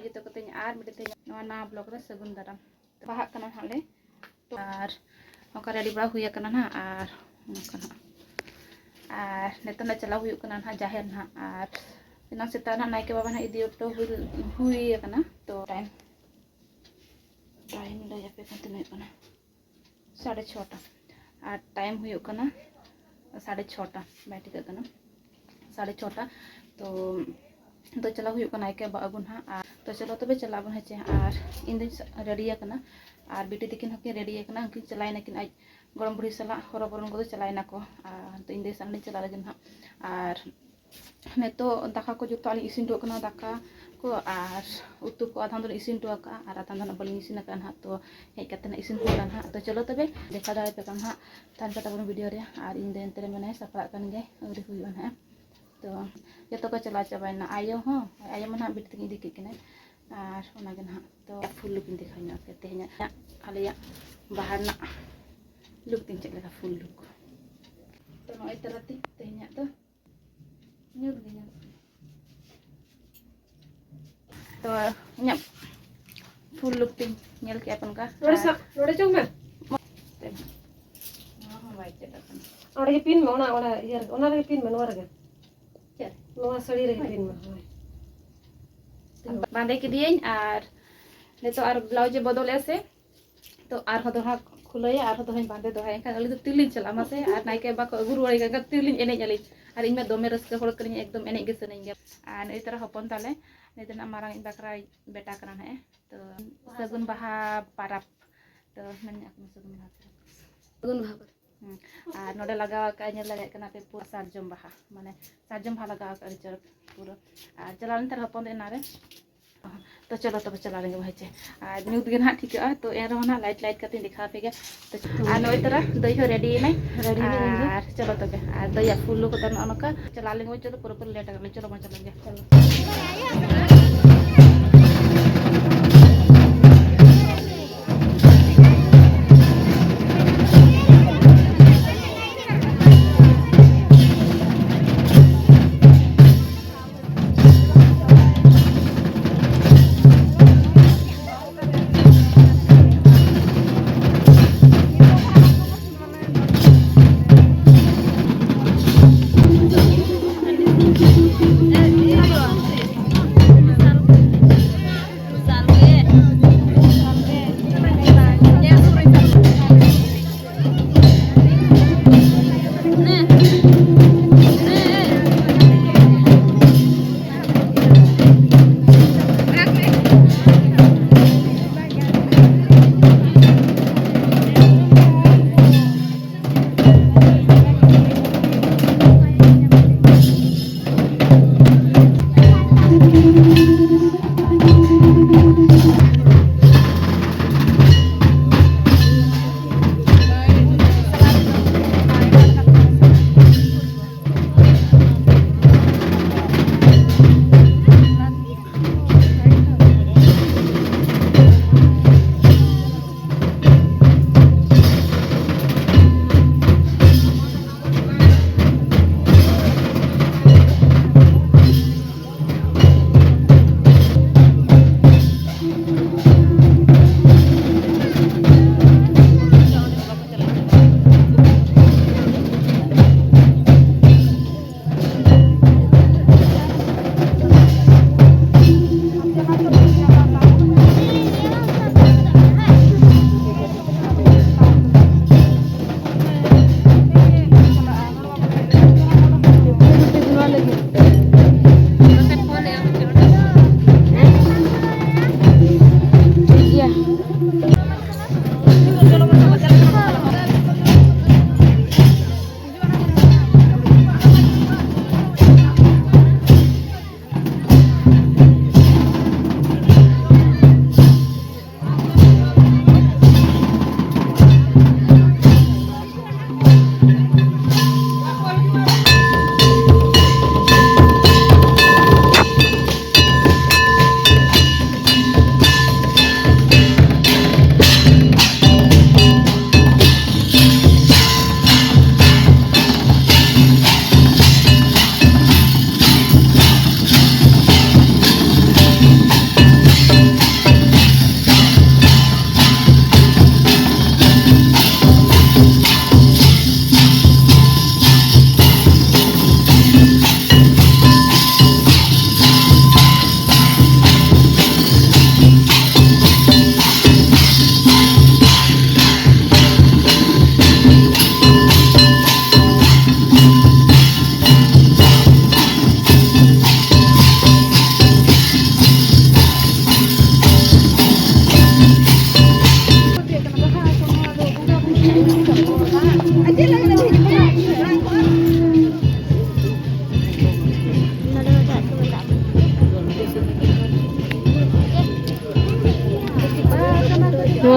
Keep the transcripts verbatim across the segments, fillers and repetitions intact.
ᱡᱚᱛᱚ ᱠᱚᱛᱮ ᱟᱨ ᱢᱤᱫᱴᱮᱱ ᱛᱮ ᱱᱚᱣᱟ ᱱᱟᱣᱟ ᱵᱞᱚᱜ ᱨᱮ ᱥᱟᱹᱜᱩᱱ ᱫᱟᱨᱟᱢ᱾ ᱵᱟᱦᱟᱜ ᱠᱟᱱᱟ ᱱᱟᱦᱟᱜ ᱞᱮ᱾ ᱛᱚ ᱟᱨ ᱚᱱᱠᱟ ᱨᱮᱰᱤ ᱵᱟᱲᱟ ᱦᱩᱭ ᱟᱠᱟᱱᱟ ᱱᱟᱦᱟᱜ᱾ ᱟᱨ ᱚᱱᱠᱟ ᱱᱟᱦᱟᱜ ᱟᱨ ᱱᱤᱛᱚᱜ ᱱᱟᱜ ᱪᱟᱞᱟᱣ ᱦᱩᱭᱩᱜ ᱠᱟᱱᱟ ᱱᱟᱦᱟᱜ ᱡᱟᱦᱮᱨ ᱱᱟᱦᱟᱜ᱾ ᱟᱨ ᱮᱱᱟᱝ ᱥᱮᱛᱟᱜ ᱱᱟᱦᱟᱜ ᱱᱟᱭᱠᱮ ᱵᱟᱵᱟ ᱱᱟᱦᱟᱜ ᱤᱫᱤ ᱦᱚᱴᱚ ᱦᱩᱭ, ᱦᱩᱭ ᱟᱠᱟᱱᱟ᱾ ᱛᱚ ᱴᱟᱭᱤᱢ, ᱴᱟᱭᱤᱢ ᱞᱟᱹᱭ ᱟᱯᱮ ᱠᱟᱱ ᱛᱤᱱᱟᱹᱜ ᱦᱩᱭᱩᱜ ᱠᱟᱱᱟ, ᱥᱟᱲᱮ ᱪᱷᱚᱴᱟ᱾ ᱟᱨ ᱴᱟᱭᱤᱢ ᱦᱩᱭᱩᱜ ᱠᱟᱱᱟ ᱥᱟᱲᱮ ᱪᱷᱚᱴᱟ, ᱵᱟᱭ ᱴᱷᱤᱠᱟᱹᱜ ᱠᱟᱱᱟ, ᱥᱟᱲᱮ ᱪᱷᱚᱴᱟ᱾ ᱛᱚ ᱛᱚ ᱪᱟᱞᱟᱣ ᱦᱩᱭᱩᱜ ᱠᱟᱱᱟ ᱱᱟᱭᱠᱮ ᱵᱟᱵᱟ ᱟᱹᱜᱩ ᱱᱟᱦᱟᱜ᱾ ᱟᱨ ᱛᱚ ᱪᱚᱞᱚ ᱛᱚᱵᱮ ᱪᱟᱞᱟᱜ ᱟᱵᱚᱱ ᱦᱮᱸ ᱪᱮ᱾ ᱟᱨ ᱤᱧ ᱫᱚᱧ ᱨᱮᱰᱤ ᱟᱠᱟᱱᱟ, ᱟᱨ ᱵᱤᱴᱤ ᱛᱟᱹᱠᱤᱱ ᱦᱚᱸᱠᱤᱱ ᱨᱮᱰᱤ ᱟᱠᱟᱱᱟ᱾ ᱩᱱᱠᱤᱱ ᱪᱟᱞᱟᱣ ᱮᱱᱟᱠᱤᱱ ᱟᱡ ᱜᱚᱲᱚᱢ ᱵᱩᱲᱦᱤ ᱥᱟᱞᱟᱜ, ᱦᱚᱨᱚᱵᱚᱨᱚ ᱩᱱᱠᱩ ᱫᱚ ᱪᱟᱞᱟᱣ ᱮᱱᱟ ᱠᱚ᱾ ᱟᱨ ᱛᱚ ᱤᱧ ᱫᱟᱹᱭ ᱥᱟᱞᱟᱜ ᱞᱤᱧ ᱪᱟᱞᱟᱜ ᱞᱟᱹᱜᱤᱫ ᱱᱟᱦᱟᱜ᱾ ᱟᱨ ᱱᱤᱛᱚᱜ ᱫᱟᱠᱟ ᱠᱚ ᱡᱚᱛᱚ ᱟᱹᱞᱤᱧ ᱤᱥᱤᱱ ᱦᱚᱴᱚ ᱠᱟᱱᱟ, ᱫᱟᱠᱟ ᱠᱚ ᱟᱨ ᱩᱛᱩ ᱠᱚ ᱟᱫᱷᱟᱱ ᱫᱚᱞᱤᱧ ᱤᱥᱤᱱ ᱦᱚᱴᱚ ᱟᱠᱟᱫᱼᱟ ᱟᱨ ᱟᱫᱷᱟᱱ ᱫᱚ ᱱᱟᱜ ᱵᱟᱹᱞᱤᱧ ᱤᱥᱤᱱ ᱟᱠᱟᱫᱼᱟ ᱱᱟᱦᱟᱜ᱾ ᱛᱚ ᱦᱮᱡ ᱠᱟᱛᱮ ᱱᱟᱜ ᱤᱥᱤᱱ ᱦᱩᱭᱩᱜᱼᱟ ᱱᱟᱦᱟᱜ᱾ ᱛᱚ ᱪᱚᱞᱚ ᱛᱚᱵᱮ ᱫᱮᱠᱷᱟᱣ ᱫᱟᱲᱮᱭᱟᱯᱮ ᱠᱟᱱᱟ ᱱᱟᱦᱟᱜ ᱛᱟᱦᱮᱱ ᱯᱮ ᱛᱟᱵᱚᱱ ᱵᱷᱤᱰᱤᱭᱳ ᱨᱮ᱾ ᱟᱨ ᱤᱧ ᱫᱚ ᱮᱱᱛᱮ ᱨᱮ ᱢᱮᱱᱟᱭ ᱥᱟᱯᱲᱟᱜ ᱠᱟᱱ ᱜᱮᱭᱟᱭ, ᱟᱹᱣᱨᱤ ᱦᱩᱭᱩᱜᱼᱟ ᱱᱟᱦᱟᱜ᱾ ᱛᱚ ᱡᱚᱛᱚ ᱠᱚ ᱪᱟᱞᱟᱣ ᱪᱟᱵᱟᱭᱮᱱᱟ, ᱟᱭᱳ ᱦᱚᱸ, ᱟᱭᱳ ᱢᱟ ᱱᱟᱦᱟᱜ ᱵᱤᱴᱤ ᱛᱟᱹᱠᱤᱱ ᱤᱫᱤ ᱠᱮᱫ ᱠᱤᱱᱟᱹ᱾ ᱟᱨ ᱚᱱᱟᱜᱮ ᱱᱟᱦᱟᱜ ᱛᱚ ᱯᱷᱩᱞ ᱞᱩᱠ ᱤᱧ ᱫᱮᱠᱷᱟᱣ ᱧᱚᱜ ᱟᱯᱮᱭᱟ ᱛᱮᱦᱮᱧᱟᱜ ᱟᱞᱮᱭᱟᱜ ᱵᱟᱦᱟ ᱨᱮᱱᱟᱜ ᱞᱩᱠ ᱛᱤᱧ ᱪᱮᱫ ᱞᱮᱠᱟ ᱯᱷᱩᱞ ᱞᱩᱠ᱾ ᱛᱚ ᱱᱚᱜᱼᱚᱭ ᱛᱟᱨᱟᱛᱤ ᱛᱮᱦᱮᱧᱟᱜ ᱫᱚ ᱧᱩᱛ ᱜᱮ ᱧᱮᱞᱚᱜ ᱠᱟᱱᱟ᱾ ᱛᱚ ᱤᱧᱟᱹᱜ ᱯᱷᱩᱞ ᱞᱩᱠ ᱛᱤᱧ ᱧᱮᱞ ᱠᱮᱜᱼᱟ ᱯᱮ ᱱᱚᱝᱠᱟ᱾ ᱱᱚᱰᱮ ᱥᱟᱵ, ᱱᱚᱰᱮ ᱪᱚᱝ ᱢᱮ᱾ ᱱᱚᱣᱟ ᱦᱚᱸ ᱵᱟᱭ ᱪᱮᱫ ᱟᱠᱟᱱᱟ᱾ ᱚᱸᱰᱮ ᱜᱮ ᱯᱤᱱ ᱢᱮ, ᱚᱱᱟ, ᱚᱱᱟ ᱤᱭᱟᱹ ᱨᱮᱜᱮ, ᱚᱱᱟ ᱨᱮᱜᱮ ᱯᱤᱱ ᱢᱮ, ᱱᱚᱣᱟ ᱨᱮᱜᱮ᱾ ᱪᱮᱫ? ᱱᱚᱣᱟ ᱥᱟᱹᱲᱤ ᱨᱮᱜᱮ ᱯᱤᱱ ᱢᱮ, ᱦᱳᱭ᱾ ᱵᱟᱸᱫᱮ ᱠᱮᱫᱮᱭᱟᱹᱧ ᱟᱨ ᱱᱤᱛᱚᱜ ᱟᱨ ᱵᱞᱟᱣᱩᱡᱽ ᱮ ᱵᱚᱫᱚᱞᱮᱜᱼᱟ ᱥᱮ, ᱛᱚ ᱟᱨᱦᱚᱸ ᱫᱚᱦᱲᱟ ᱠᱷᱩᱞᱟᱹᱭᱟ, ᱟᱨᱦᱚᱸ ᱫᱚᱦᱲᱟᱧ ᱵᱟᱸᱫᱮ ᱫᱚᱦᱲᱟᱭᱟ᱾ ᱮᱱᱠᱷᱟᱱ ᱟᱹᱞᱤᱧ ᱫᱚ ᱛᱤᱨᱞᱤᱧ ᱪᱟᱞᱟᱜᱼᱟ ᱢᱟᱥᱮ? ᱟᱨ ᱱᱟᱭᱠᱮ ᱵᱟᱵᱟ ᱠᱚ ᱟᱹᱜᱩ ᱨᱩᱣᱟᱹᱲᱮ ᱠᱟᱱ ᱠᱷᱟᱱ ᱛᱤᱨᱞᱤᱧ ᱮᱱᱮᱡ ᱟᱹᱞᱤᱧ᱾ ᱟᱨ ᱤᱧ ᱢᱟ ᱫᱚᱢᱮ ᱨᱟᱹᱥᱠᱟᱹ ᱦᱚᱲ ᱠᱟᱹᱱᱟᱹᱧ, ᱮᱠᱫᱚᱢ ᱮᱱᱮᱡ ᱜᱮ ᱥᱟᱱᱟᱧ ᱜᱮᱭᱟ᱾ ᱟᱨ ᱱᱩᱭ ᱛᱟᱨᱟ ᱦᱚᱯᱚᱱ ᱛᱟᱞᱮ, ᱱᱩᱭ ᱫᱚ ᱱᱟᱜ ᱢᱟᱨᱟᱝ ᱤᱡ ᱵᱟᱠᱷᱨᱟ ᱵᱮᱴᱟ ᱠᱟᱱᱟ ᱱᱟᱦᱟᱜ᱾ ᱛᱚ ᱥᱟᱹᱜᱩᱱ ᱵᱟᱦᱟ ᱯᱟᱨᱟᱵᱽ᱾ ᱛᱚ ᱢᱮᱱ ᱧᱚᱜ ᱠᱟᱱᱟ ᱥᱟᱹᱜᱩᱱ ᱵᱟᱦᱟ ᱯᱟᱨᱟᱵᱽ᱾ ᱥᱟᱹᱜᱩᱱ ᱵᱟᱦᱟ ᱯᱟᱨᱟᱵᱽ᱾ ᱦᱩᱸ᱾ ᱟᱨ ᱱᱚᱰᱮ ᱞᱟᱜᱟᱣ ᱟᱠᱟᱫ, ᱧᱮᱞ ᱫᱟᱲᱮᱭᱟᱜ ᱠᱟᱱᱟ ᱯᱮ, ᱯᱩᱨᱟᱹ ᱥᱟᱨᱡᱚᱢ ᱵᱟᱦᱟ, ᱢᱟᱱᱮ ᱥᱟᱨᱡᱚᱢ ᱵᱟᱦᱟ ᱞᱟᱜᱟᱣ ᱟᱠᱟᱫ ᱟᱹᱰᱤ ᱪᱚᱨᱚᱠ ᱯᱩᱨᱟᱹ᱾ ᱟᱨ ᱪᱟᱞᱟᱣ ᱞᱮᱱ ᱛᱟᱦᱮᱸ ᱦᱚᱯᱚᱱ ᱫᱚ ᱮᱱᱟᱱ ᱨᱮ᱾ ᱛᱚ ᱪᱚᱞᱚ ᱛᱚᱵᱮ ᱪᱟᱞᱟᱣ ᱞᱮᱱ ᱜᱮ ᱦᱮᱸ ᱪᱮ᱾ ᱟᱨ ᱧᱩᱛ ᱜᱮ ᱱᱟᱦᱟᱜ ᱴᱷᱤᱠᱟᱹᱜᱼᱟ, ᱛᱚ ᱮᱱ ᱨᱮᱦᱚᱸ ᱱᱟᱦᱟᱜ ᱞᱟᱭᱤᱴ ᱞᱟᱭᱤᱴ ᱠᱟᱛᱮᱧ ᱫᱮᱠᱷᱟᱣ ᱟᱯᱮ ᱜᱮ᱾ ᱛᱚ ᱟᱨ ᱱᱚᱜᱼᱚᱭ ᱛᱚᱨᱟ ᱫᱟᱹᱭ ᱦᱚᱸ ᱨᱮᱰᱤ ᱮᱱᱟᱭ᱾ ᱨᱮᱰᱤ ᱮᱱᱟᱹᱧ ᱤᱧ ᱫᱚ᱾ ᱟᱨ ᱪᱚᱞᱚ ᱛᱚᱵᱮ, ᱟᱨ ᱫᱟᱹᱭᱟᱜ ᱯᱷᱩᱞ ᱞᱩᱠ ᱫᱚ ᱱᱚᱜᱼᱚ ᱱᱚᱝᱠᱟ᱾ ᱪᱟᱞᱟᱣ ᱞᱮᱱ ᱜᱮ ᱪᱚᱞᱚ, ᱯᱩᱨᱟᱹ ᱯᱩᱨᱤ ᱞᱮᱴ ᱟᱠᱟᱱᱟ᱾ ᱪᱚᱞᱚ ᱢᱟ ᱪᱟᱞᱟᱜ ᱜᱮ᱾ ᱪᱚᱞᱚ᱾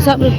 ᱥᱟᱵ ᱨᱮ᱾